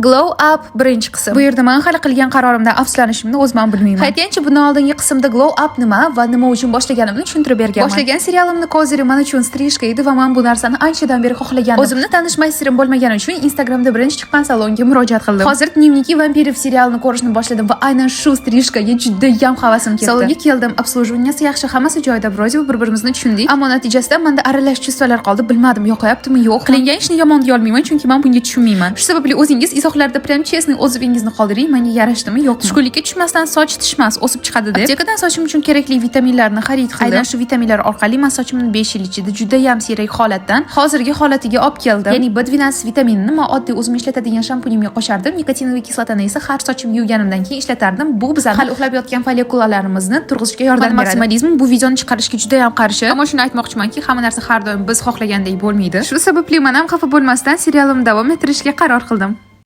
Glow Up birinchi qism. Bu yerda man hali qilgan qarorimdan afsuslanishimni o'zim ham bilmayman. Aytgancha, bundan oldingi qismda Glow Up nima va nima uchun boshlaganimni tushuntirib berganman. Boshlagan serialimni козырь i man uchun стрижка edi va man bu narsani anchadan beri xohlagandim. O'zimni tanish masterim bo'lmagani uchun Instagramda birinchi chiqqan salonga murojaat qildim. Hozir "Дневники вампиров" serialini ko'rishni boshladim va aynan shu стрижка ga juda ham havasim ketdi. Salonga keldim, обслуживание si yaxshi, hammasi joyida, вроде бы bir-birimizni tushundik. Ammo natijasida menda aralash чувство lar qoldi. Bilmadim, yoqayaptimi, yo'q. Qilingan ishni yomon deya olmayman, chunki men bunga tushunmayman. Shu sababli o'zingiz izohlarda прям честный отзыв ingizni qoldiring, menga yarashdimi, yo'qmi? Tushkunlikka tushmasdan soch tushmas, o'sib chiqadi deb. Aptekadan sochim uchun kerakli vitaminlarni xarid qildim. Aynan shu vitaminlar orqali men sochimni 5 yil ichida juda ham siyrak holatdan hozirgi holatiga olib keldim. Ya'ni B12 vitaminini men oddiy o'zim ishlatadigan shampunimga qo'shardim, никотиновый kislotani esa har sochim yuvganimdan keyin ishlatardim. Bu bizani hali uxlab yotgan follikulalarimizni turg'izishga yordam beradi. Maksimalizm bu videoni chiqarishga juda ham qarshi. Ammo shuni aytmoqchimanki, hamma narsa har doim biz xohlagandek bo'lmaydi. Shu sababli men ham xafa bo'lmasdan serialimni davom ettirishga qaror qildim.